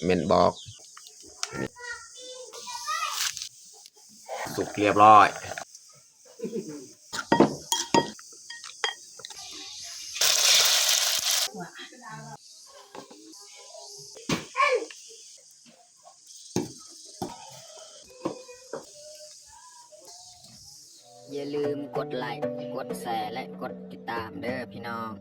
ເມັນບອກ ສຸກຮຽບຮ້ອຍ. ຢ່າລືມກົດໄລ້ ກົດແຊ ແລະ ກົດຕິດຕາມເດີພີ່ນ້ອງ.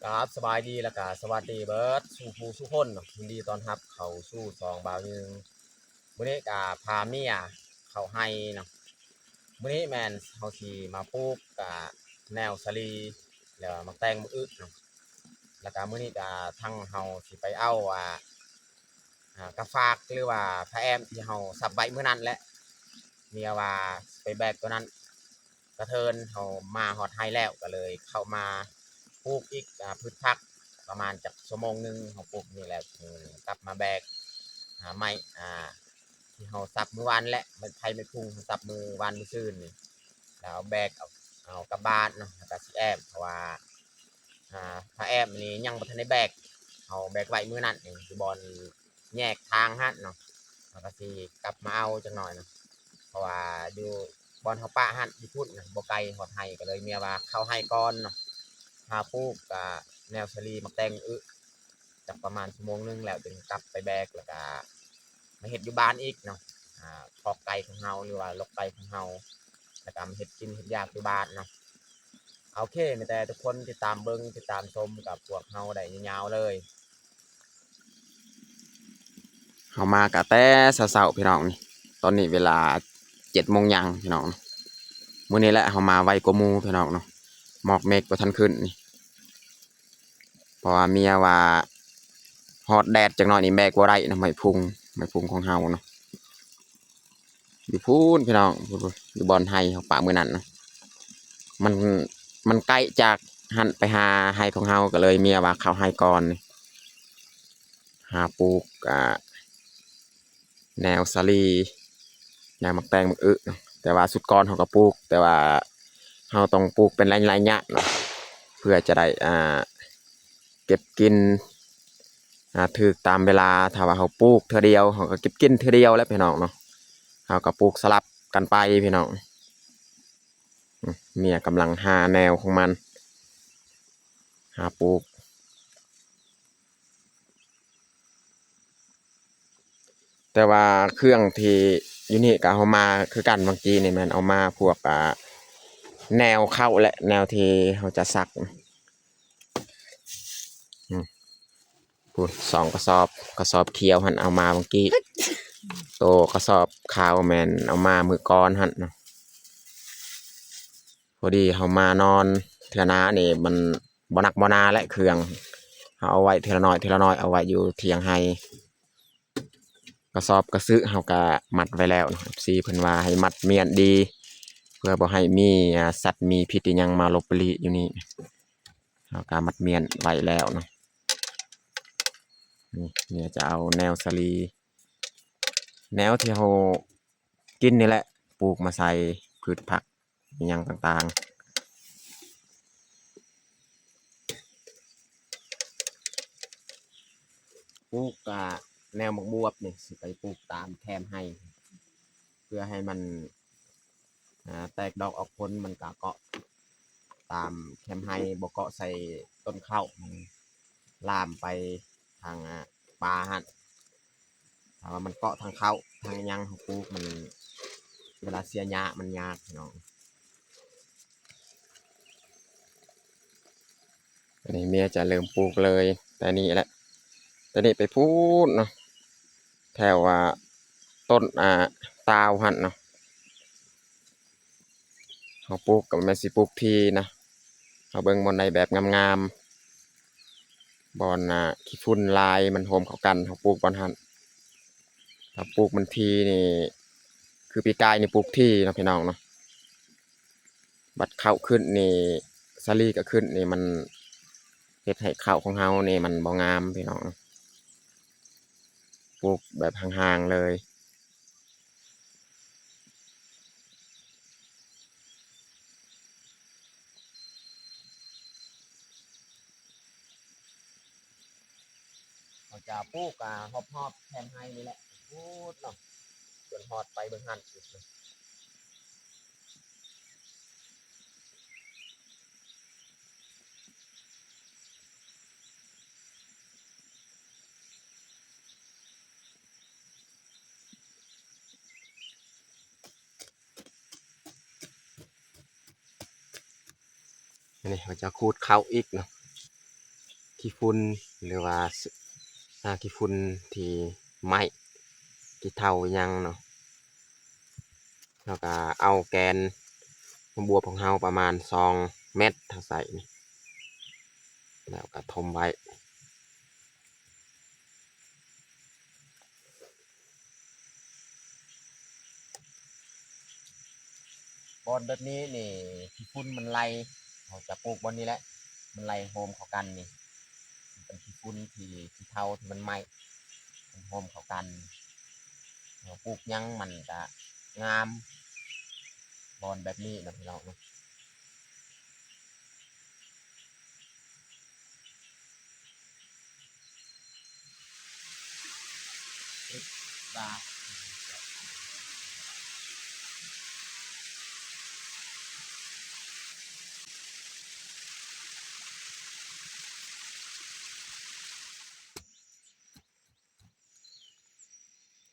ກາບສະບາຍດີ ແລະກະສະຫວັດດີເບີດສູ່ຜູ້ສູ່ຄົນເນາະ. ຍິນດີຕ້ອນຮັບເຂົ້າສູ່ຊ່ອງບ່າວຍິງ. ມື້ນີ້ກະພາເມຍເຂົ້າໄຮ່ເນາະ. ມື້ນີ້ແມ່ນເຮົາຊິມາປູກ ກະແນວສາລີ ແລ້ວໝາກແຕງ ໝາກອຶເນາະ. ແລ້ວກະມື້ນີ້ກະທາງເຮົາຊິໄປເອົາ ອ່າ ອ່າ ກະຝາກ ຫຼືວ່າຜ້າແອ້ມທີ່ເຮົາສັບໄວ້ມື້ນັ້ນແຫຼະ. ເມຍວ່າໄປແບກໂຕນັ້ນ ກະເທີນເຮົາມາຮອດໄຮ່ແລ້ວ ກະເລີຍເຂົ້າມາປູກອີກ ອ່າ ພືດຜັກ ປະມານຈັກຊົ່ວໂມງໜຶ່ງ ເຮົາປູກນີ້ແລ້ວ ເອີ ກັບມາແບກ ອ່າ ໄມ້ ອ່າ ທີ່ເຮົາສັບມື້ວານແຫຼະ ໄມ້ໄຜ່ໄມ້ພຸງເຮົາສັບມື້ວານມື້ຊືນນີ້ ແລ້ວເອົາແບກ ເອົາ ເອົາກັບບ້ານເນາະ ແລ້ວກະຊິແອ້ມ ເພາະວ່າ ອ່າ ຜ້າແອ້ມນີ້ຍັງບໍ່ທັນໄດ້ແບກ ເຮົາແບກໄວ້ມື້ນັ້ນເອງ ຢູ່ບ່ອນແຍກທາງຫັ້ນເນາະ. ເຮົາກະຊິກັບມາເອົາຈັກໜ່ອຍເນາະ ເພາະວ່າຢູ່ບ່ອນເຮົາປະຫັ້ນຢູ່ພຸ້ນນະ ບໍ່ໄກຮອດໄຮ່ ກະເລີຍເມຍວ່າເຂົ້າໄຮ່ກ່ອນເນາະ ຫາປູກ ກະແນວສາລີ ໝາກແຕງ ອຶ ຈັກປະມານຊົ່ວໂມງໜຶ່ງແລ້ວຈຶ່ງກັບໄປແບກ ແລ້ວກະມາເຮັດຢູ່ບ້ານອີກເນາະ ອ່າ ຄອກໄກ່ຂອງເຮົາ ຫຼືວ່າລົກໄກ່ຂອງເຮົາ ແລ້ວກະມາເຮັດກິນເຮັດຢາກຢູ່ບ້ານເນາະ. ໂອເຄ ມີແຕ່ທຸກຄົນຕິດຕາມເບິ່ງ ຕິດຕາມຊົມກັບພວກເຮົາໄດ້ຍາວໆເລີຍ. ເຮົາມາກະແຕ່ເຊົ້າໆ ພີ່ນ້ອງ ນີ້ ຕອນນີ້ເວລາເຈັດໂມງຍ່າງ ພີ່ນ້ອງ. ມື້ນີ້ແຫຼະເຮົາມາໄວກວ່າໝູ່ ພີ່ນ້ອງເນາະ ໝອກເມກບໍ່ທັນຂຶ້ນນີ້ ເພາະວ່າເມຍວ່າຮອດແດດຈັກໜ້ອຍນີ້ແບກບໍ່ໄດ້ນະ ໄມ້ພຸງ ໄມ້ພຸງຂອງເຮົາເນາະ. ຢູ່ພຸ້ນ ພີ່ນ້ອງ ຢູ່ບ່ອນໄຮ່ເຮົາປະມື້ນັ້ນນະ ມັນ ມັນໃກ້ຈາກຫັ້ນໄປຫາໄຮ່ຂອງເຮົາ ກະເລີຍເມຍວ່າເຂົ້າໄຮ່ກ່ອນ ຫາປູກ ອ່າ ແນວສາລີ ແນວໝາກແຕງ ໝາກອຶ ແຕ່ວ່າຊຸດກ່ອນເຮົາກະປູກ ແຕ່ວ່າເຮົາຕ້ອງປູກເປັນໄລຍະເນາະ ເພື່ອຈະໄດ້ ອ່າ ເກັບກິນ ອ່າ ຖືກຕາມເວລາ. ຖ້າວ່າເຮົາປູກເທື່ອດຽວ ເຮົາກະເກັບກິນເທື່ອດຽວແຫຼະ ພີ່ນ້ອງເນາະ. ເຮົາກະປູກສະຫຼັບກັນໄປ ພີ່ນ້ອງ. ອືມ ເມຍກຳລັງຫາແນວຂອງມັນ ຫາປູກ. ແຕ່ວ່າເຄື່ອງທີ່ຢູ່ນີ້ກະເອົາມາຄືກັນ ບາງທີນີ້ແມ່ນເອົາມາພວກ ອ່າ ແນວເຂົ້າ ແລະ ແນວທີ່ເຮົາຈະສັກ. ອືມ ພຸ້ນ ສອງກະສອບ ກະສອບຂຽວຫັ້ນເອົາມາບາງກີ້ ໂຕກະສອບຂາວແມ່ນເອົາມາມື້ກ່ອນຫັ້ນ. ພໍດີເຮົາມານອນເທື່ອໜ້ານີ້ ມັນບໍ່ໜັກບໍ່ໜາແຫຼະເຄື່ອງ ເຮົາເອົາໄວ້ເທື່ອລະໜ້ອຍເທື່ອລະໜ້ອຍ ເອົາໄວ້ຢູ່ຖຽງໄຮ່. ກະສອບກະຊຶກເຮົາກະມັດໄວ້ແລ້ວເນາະ ເອັຟຊີ ເພິ່ນວ່າໃຫ້ມັດມ້ຽນດີ ເພື່ອບໍ່ໃຫ້ມີ ອາ ສັດມີພິດອີ່ຫຍັງມາຫຼົບຫຼີ້ຢູ່ນີ້. ເຮົາກະມັດມ້ຽນໄວ້ແລ້ວເນາະ. ນີ້ ເມຍຈະເອົາແນວສາລີ ແນວທີ່ເຮົາກິນນີ້ແຫຼະ ປູກມາໃສ່ພືດຜັກ ອີ່ຫຍັງຕ່າງໆ. ປູກ ອາ ແນວໝາກບວບນີ້ ຊິໄປປູກຕາມແຄມໄຮ່ ເພື່ອໃຫ້ມັນ ອາ ແຕກດອກອອກຜົນ ມັນກະເກາະຕາມແຄມໄຮ່ ບໍ່ເກາະໃສ່ຕົ້ນເຂົ້າ ມັນລາມໄປທາງ ອາ ປ່າຫັ້ນ. ຖ້າວ່າມັນເກາະທາງເຂົ້າທາງຫຍັງເຮົາປູກ ມັນ ເວລາເສຍຫຍ້າມັນຍາກ ພີ່ນ້ອງ. ອັນນີ້ເມຍຈະເລີ່ມປູກເລີຍ ແຕ່ນີ້ແຫຼະ ແຕ່ນີ້ໄປພຸ້ນເນາະ ແຖວ ອາ ຕົ້ນ ອາ ຕາວຫັ້ນເນາະ. ເຮົາປູກກະແມ່ນຊິປູກທີ່ນະ ເຮົາເບິ່ງບ່ອນໃດແບບງາມໆ ບ່ອນ ອາ ຂີ້ຝຸ່ນຫຼາຍມັນໂຮມເຂົ້າກັນ ເຮົາປູກບ່ອນຫັ້ນ. ຖ້າປູກມັນຖີ່ນີ້ ຄືປີກາຍນີ້ປູກຖີ່ເນາະພີ່ນ້ອງເນາະ ບັດເຂົ້າຂຶ້ນນີ້ ສາລີກໍຂຶ້ນນີ້ ມັນເຮັດໃຫ້ເຂົ້າຂອງເຮົານີ້ມັນບໍ່ງາມພີ່ນ້ອງເນາະ ປູກແບບຫ່າງໆເລີຍ. ເຮົາຈະປູກ ອາ ຮອບໆແຄມໄຮ່ນີ້ແຫຼະ ພຸ້ນເນາະ ຈົນຮອດໄປເບິ່ງຫັ້ນ. ອັນນີ້ເຮົາຈະຂູດເຂົ້າອີກເນາະ ຂີ້ຝຸ່ນ ຫຼືວ່າ ອາ ຂີ້ຝຸ່ນທີ່ໄມ້ ຂີ້ເຖົ້າຫຍັງເນາະ ແລ້ວກໍເອົາແກນມາບວບຂອງເຮົາປະມານສອງແມັດ ເຮົາໃສ່ນີ້ ແລ້ວກໍຖົມໄວ້. ບ່ອນແບບນີ້ນີ້ ຂີ້ຝຸ່ນມັນໄຫຼ ເຮົາຈະປູກບ່ອນນີ້ແຫຼະ ມັນໄຫຼໂຮມເຂົ້າກັນນີ້ ມັນເປັນຂີ້ຝຸ່ນທີ່ ຂີ້ເຖົ້າທີ່ມັນໄໝ້ ມັນໂຮມເຂົ້າກັນ ເຮົາປູກຫຍັງມັນກະງາມ ບ່ອນແບບນີ້ນະພີ່ນ້ອງເນາະ.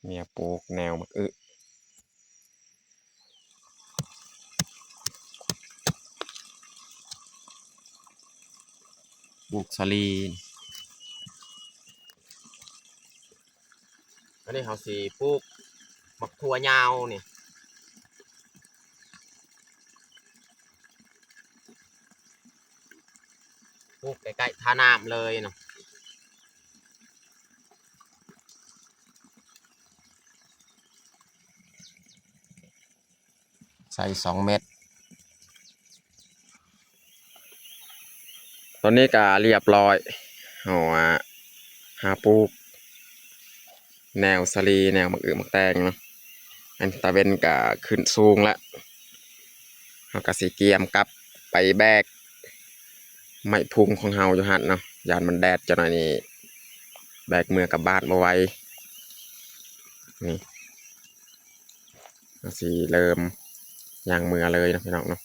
ເມຍປູກແນວໝາກອຶ ປູກສາລີ. ອັນນີ້ເຮົາຊິປູກໝາກຖົ່ວຍາວນີ້ ປູກໃກ້ໆທ່ານ້ຳເລີຍເນາະ. ໃສ່ສອງເມັດ. ຕອນນີ້ກະລຽບຮ້ອຍ ເຮົາ ອາ ຫາປູກແນວສາລີ ແນວໝາກອຶໝາກແຕງເນາະ. ອັນຕາເວັນກະຂຶ້ນສູງລະ ເຮົາກະຊິກຽມກັບໄປແບກໄມ້ພຸງຂອງເຮົາຢູ່ຫັ້ນເນາະ ຢ້ານມັນແດດຈັກໜ້ອຍນີ້ ແບກເມືອກັບບ້ານບໍ່ໄຫວ. ນີ້ ເຮົາຊິເລີ່ມຍ່າງເມືອເລີຍເນາະ ພີ່ນ້ອງເນາະ.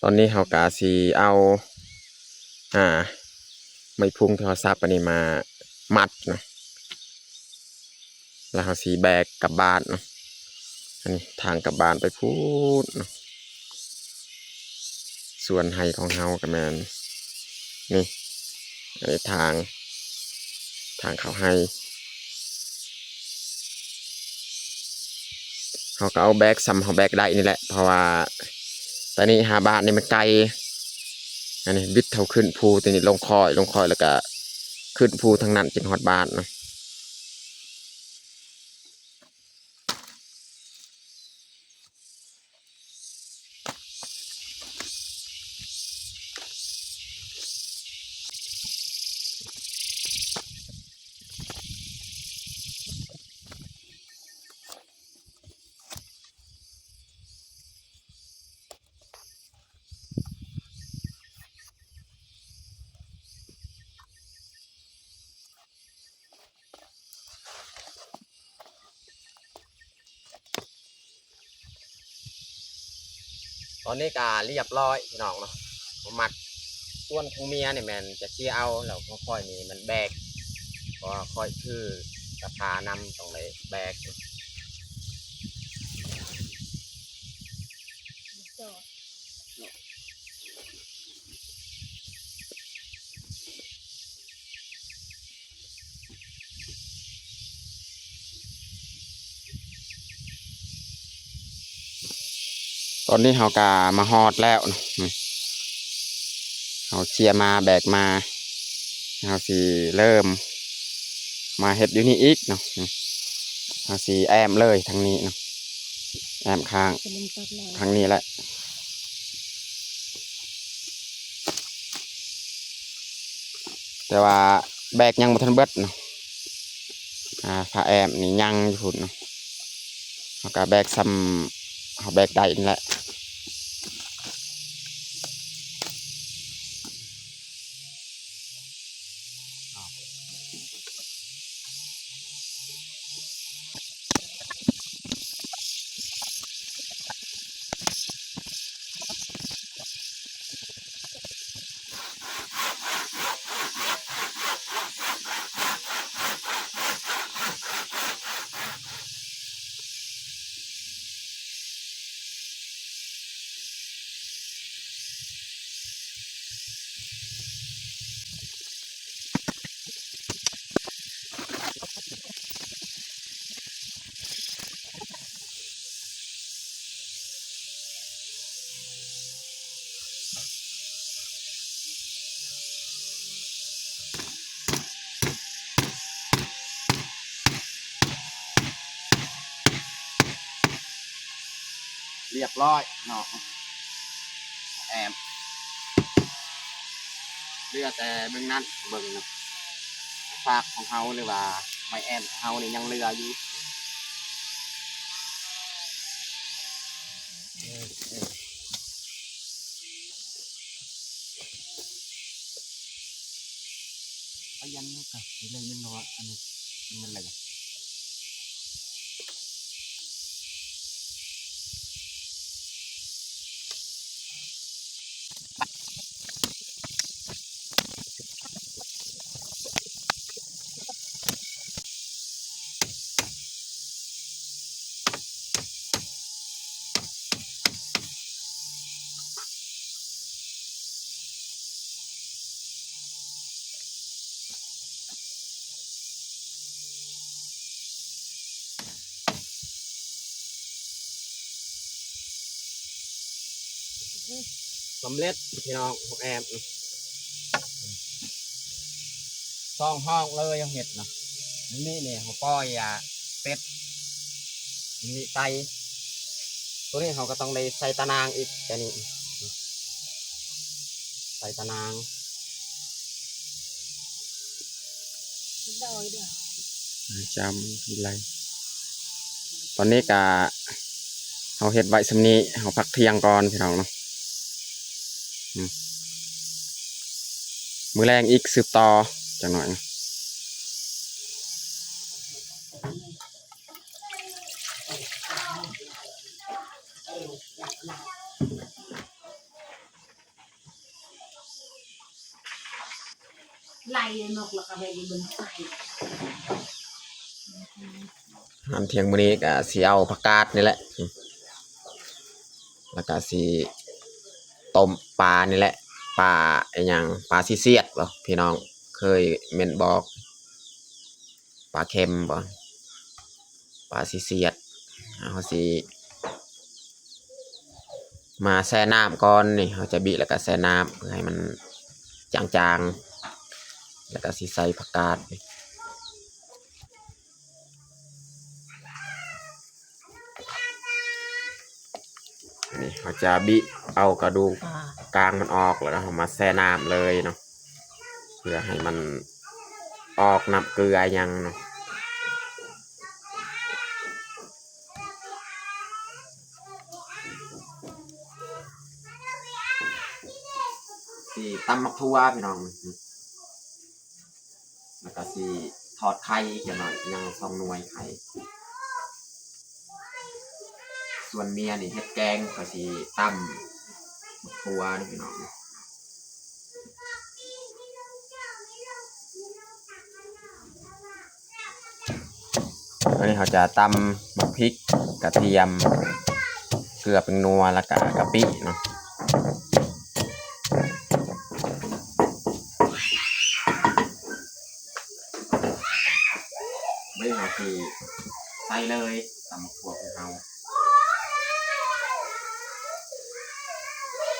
ຕອນນີ້ເຮົາກະຊິເອົາ ອາ ໄມ້ພຸງທີ່ເຮົາສັບອັນນີ້ມາມັດເນາະ ແລ້ວເຮົາຊິແບກກັບບ້ານເນາະ. ອັນນີ້ທາງກັບບ້ານໄປພຸ້ນເນາະ ສວນໄຮ່ຂອງເຮົາກະແມ່ນ ນີ້ ອັນນີ້ທາງ ທາງເຂົ້າໄຮ່ ເຮົາກະເອົາແບກສ່ຳເຮົາແບກໄດ້ນີ້ແຫຼະ ເພາະວ່າແຕ່ນີ້ຫາບ້ານນີ້ມັນໄກ. ອັນນີ້ບິດເຮົາຂຶ້ນພູ ແຕ່ນີ້ລົງຄ້ອຍ ລົງຄ້ອຍ ແລ້ວກະຂຶ້ນພູທາງນັ້ນຈຶ່ງຮອດບ້ານເນາະ. ຕອນນີ້ກະລຽບຮ້ອຍພີ່ນ້ອງເນາະ ມາມັດ. ສ່ວນຂອງເມຍນີ້ແມ່ນຈະເຊຍເອົາ ແລ້ວຂອງຂ້ອຍນີ້ມັນແບກ ເພາະວ່າຂ້ອຍຖືກະພານຳ ຕ້ອງໄດ້ແບກ. ຕອນນີ້ເຮົາກະມາຮອດແລ້ວເນາະ ເຮົາເຊຍມາແບກມາ ເຮົາຊິເລີ່ມມາເຮັດຢູ່ນີ້ອີກເນາະ. ເຮົາຊິແອ້ມເລີຍທາງນີ້ເນາະ, ແອ້ມຂ້າງທາງນີ້ແຫຼະ. ແຕ່ວ່າແບກຍັງບໍ່ທັນເບິດເນາະ. ອ່າ ຜ້າແອ້ມນີ້ຍັງຢູ່ພຸ້ນເນາະ. ເຮົາກໍແບກສ່ຳເຮົາແບກໄດ້ນີ້ແຫຼະ. ຮຽບຮ້ອຍເນາະ ແອ້ມ ເຫຼືອແຕ່ເບິ່ງນັ້ນເບິ່ງນະ ຟາກຂອງເຮົາ ຫຼືວ່າໄມ້ແອ້ມຂອງເຮົານີ້ຍັງເຫຼືອຢູ່. ພະຢັນນີ້ກະຊິໄດ້ຍິນວ່າອັນນີ້ແມ່ນລະ. ສຳເລັດພີ່ນ້ອງ ແອ້ມ ສອງຫ້ອງເລີຍເຮົາເຮັດນະ. ມື້ນີ້ນີ້ເຮົາປ່ອຍ ອ່າ ເປັດ ນີ້ໄກ່ ໂຕນີ້ເຮົາກໍຕ້ອງໄດ້ໃສ່ຕາໜ່າງອີກ ແຕ່ນີ້ໃສ່ຕາໜ່າງ ຈຳອີໄລ. ຕອນນີ້ກະເຮົາເຮັດໄວ້ສ່ຳນີ້ ເຮົາພັກທ່ຽງກ່ອນພີ່ນ້ອງເນາະ. ອືມ ມື້ແລງອີກສືບຕໍ່ຈັກໜ້ອຍ. ໄລ່ນົກແລ້ວກໍໄປເບິ່ງໄຟ. ອາຫານທ່ຽງມື້ນີ້ກໍຊິເອົາຜັກກາດນີ້ແຫຼະ ແລ້ວກໍຊິຕົ້ມປານີ້ແຫຼະ ປາອີ່ຫຍັງ ປາຊີສຽດບໍ ພີ່ນ້ອງເຄີຍແມ່ນບໍ່? ປາເຄັມບໍ ປາຊີສຽດ. ເຮົາຊິມາແຊ່ນ້ຳກ່ອນນີ້ ເຮົາຈະບິແລ້ວກະແຊ່ນ້ຳເພື່ອໃຫ້ມັນຈາງໆ ແລ້ວກະຊິໃສ່ຜັກກາດ. ນີ້ເຮົາຈະບິເອົາກະດູກ ອ່າ ກາງມັນອອກ ແລ້ວກໍເຮົາມາແຊ່ນ້ຳເລີຍເນາະ ເພື່ອໃຫ້ມັນອອກນ້ຳເກືອຫຍັງເນາະ. ຊິຕຳໝາກຖົ່ວພີ່ນ້ອງ. ແລ້ວກໍຊິທອດໄຂ່ຈັກໜ້ອຍ ຍັງສອງໜ່ວຍໄຂ່. ສ່ວນເມຍນີ້ເຮັດແກງ ຂ້ອຍຊິຕຳໝາກຖົ່ວນີ້ພີ່ນ້ອງ. ອັນນີ້ເຮົາຈະຕຳໝາກພິກ ກະທຽມ ເກືອ ແປ້ງນົວ ແລ້ວກະກະປິເນາະ. ບາດນີ້ເຮົາຊິໃສ່ເລີຍ ຕຳໝາກຖົ່ວຂອງເຮົາ.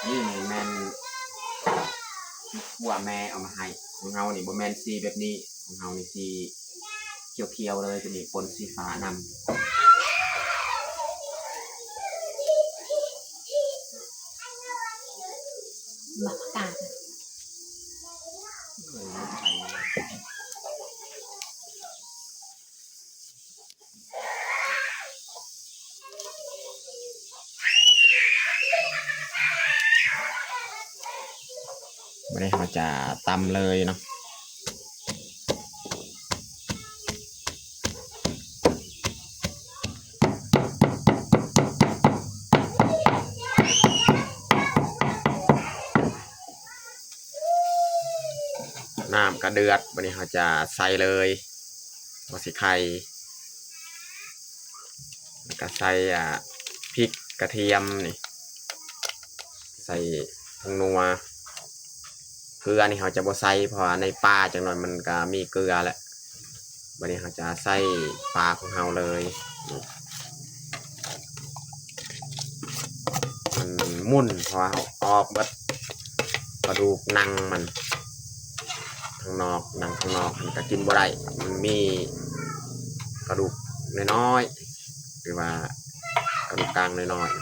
ອັນນີ້ແມ່ນ ຜົວແມ່ເອົາມາໃຫ້. ຂອງເຮົານີ້ບໍ່ແມ່ນສີແບບນີ້, ຂອງເຮົານີ້ສີຂຽວໆເລີຍ, ຕົວນີ້ປົນສີຟ້ານຳ. ບັກກາດ ບາດນີ້ເຮົາຈະຕຳເລີຍເນາະ. ນ້ຳກະເດືອດ, ບາດນີ້ເຮົາຈະໃສ່ເລີຍ ຫົວສີໄຄ ແລ້ວກະໃສ່ ອ່າ ພິກກະທຽມນີ້ ໃສ່ຜົງນົວ. ເກືອນີ້ເຮົາຈະບໍ່ໃສ່ ເພາະວ່າໃນປາຈັກໜ່ອຍມັນກະມີເກືອແຫຼະ. ບາດນີ້ເຮົາຈະໃສ່ປາຂອງເຮົາເລີຍ. ມັນໝຸ່ນ ເພາະວ່າເຮົາອອກເບິດກະດູກໜັງມັນທາງນອກ, ໜັງທາງນອກມັນກະກິນບໍ່ໄດ້, ມັນມີກະດູກນ້ອຍໆ ຫຼືວ່າກະດູກກາງນ້ອຍໆ.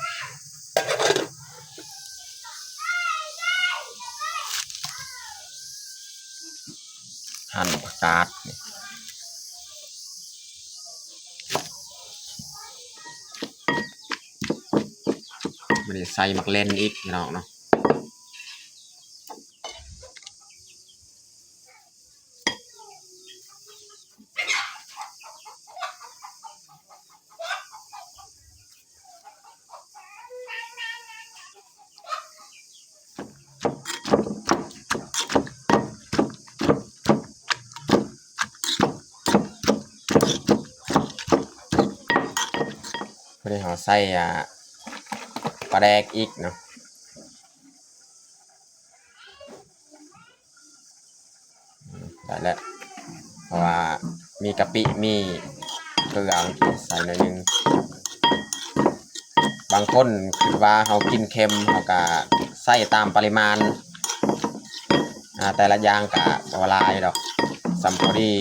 ຫັ້ນຜັກກາດນີ້ ບາດນີ້ໃສ່ໝາກເລັ່ນອີກ ພີ່ນ້ອງເນາະ. ບາດນີ້ເຮົາໃສ່ ອ່າ ປາແດກອີກເນາະ. ອືມ ໄດ້ແລ້ວ ເພາະວ່າມີກະປິ ມີເກືອ ໃສ່ໜ້ອຍໜຶ່ງ. ບາງຄົນຄິດວ່າເຮົາກິນເຄັມ ເຮົາກະໃສ່ຕາມປະລິມານ ອ່າ ແຕ່ລະຢ່າງກະບໍ່ຫຼາຍດອກ ສ່ຳພໍດີ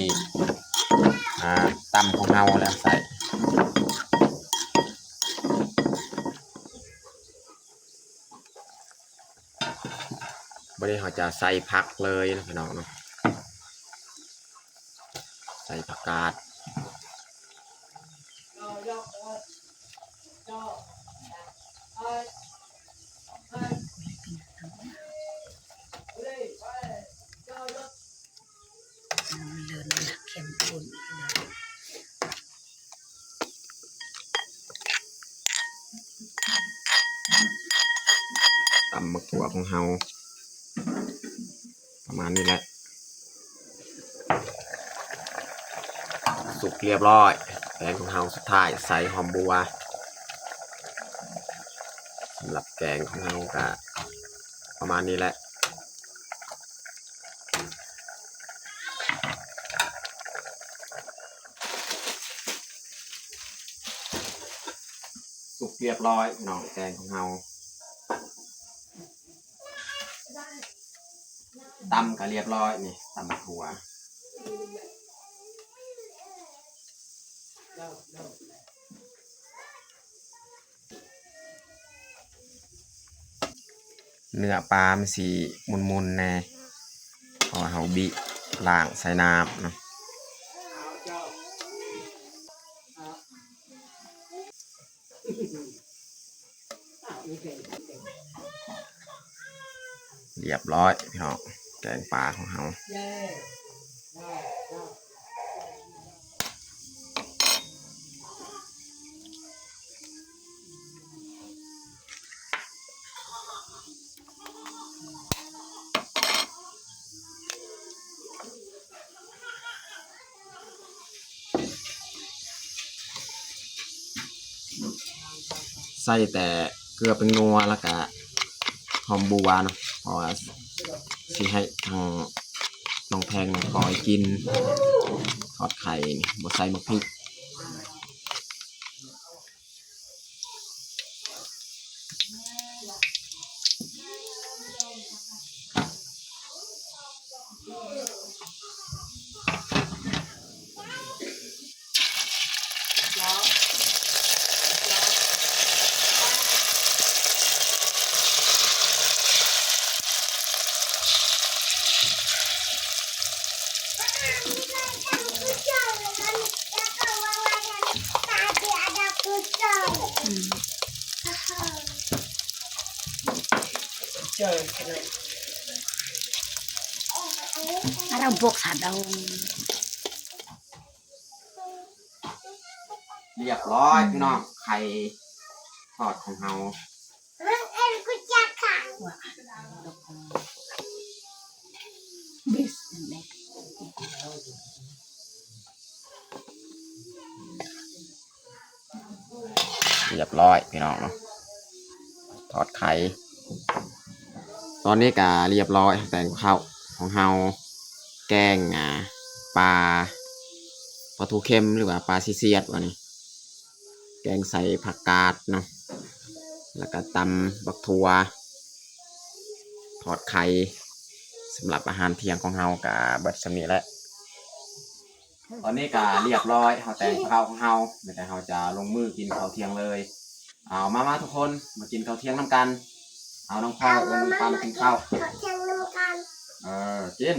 ອ່າ ຕຳຂອງເຮົາແລ້ວໃສ່. ບາດນີ້ເຮົາຈະໃສ່ຜັກເລີຍເນາະ ພີ່ນ້ອງເນາະ, ໃສ່ຜັກກາດ. ຕຳໝາກຖົ່ວຂອງເຮົາປະມານນີ້ແຫຼະ. ສຸກລຽບລ້ອຍ ແກງຂອງເຮົາ. ສຸດທ້າຍໃສ່ຫອມບົວ. ສຳລັບແກງຂອງເຮົາກະປະມານນີ້ແຫຼະ. ສຸກລຽບລ້ອຍພີ່ນ້ອງ ແກງຂອງເຮົາ. ຕຳກະລຽບລ້ອຍນີ້ ຕຳໝາກຖົ່ວ. ເນື້ອປາມັນຊິໝຸ່ນໆແດ່ ເພາະວ່າເຮົາບິລ້າງໃສ່ນ້ຳເນາະ. ລຽບລ້ອຍພີ່ນ້ອງ ແກງປາຂອງເຮົາ. ໃສ່ແຕ່ເກືອແປ້ງນົວ ແລ້ວກະຫອມບົວເນາະ ເພາະວ່າຊິໃຫ້ທາງນ້ອງແພງນ້ອງກອຍກິນ. ທອດໄຂ່ນີ້ບໍ່ໃສ່ໝາກພິກ. Arang bok sadau. ລຽບຮ້ອຍພີ່ນ້ອງ ໄຂ່ທອດຂອງເຮົາ. ລຽບຮ້ອຍພີ່ນ້ອງເນາະ ທອດໄຂ່. ຕອນນີ້ກະລຽບຮ້ອຍ ແຕ່ງເຂົ້າຂອງເຮົາ ແກງ ອ່າ ປາ ປາທູເຄັມ ຫຼືວ່າປາຊີສຽດວ່ານີ້ ແກງໃສ່ຜັກກາດເນາະ ແລ້ວກະຕຳບັກຖົ່ວ ທອດໄຂ່. ສຳລັບອາຫານທ່ຽງຂອງເຮົາກະເບິດສ່ຳນີ້ແຫຼະ. ຕອນນີ້ກະລຽບຮ້ອຍ ເຮົາແຕ່ງເຂົ້າຂອງເຮົາ ແລ້ວກະເຮົາຈະລົງມືກິນເຂົ້າທ່ຽງເລີຍ. ເອົາ ມາ ມາທຸກຄົນ ມາກິນເຂົ້າທ່ຽງນຳກັນ. ເອົາ ນ້ອງພອຍ ເອີ້ນນ້ອງປາມາກິນເຂົ້າ. ເຂົ້າທ່ຽງນຳກັນ. ເອີ ກິນ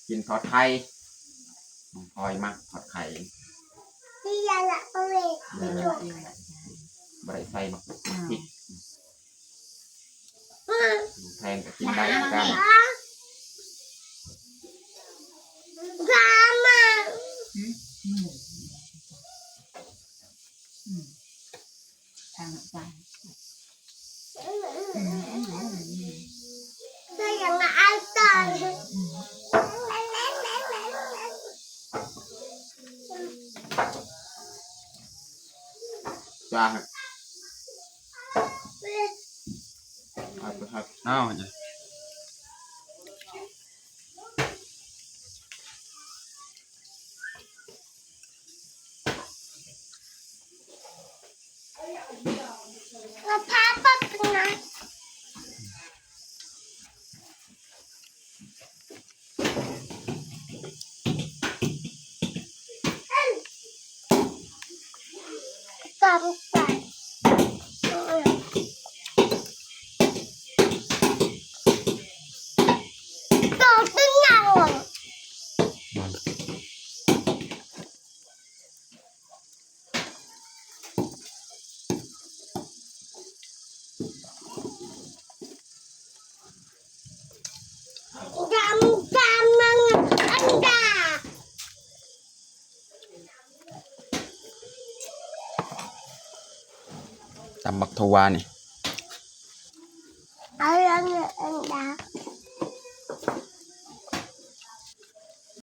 ກິນທອດໄຂ່. ນ້ອງພອຍມັກທອດໄຂ່. ບໍ່ໄດ້ໃສ່ໝາກພິກ. ແພງກໍກິນໄດ້ຄືກັນ. ຕຳບັກຖົ່ວນີ້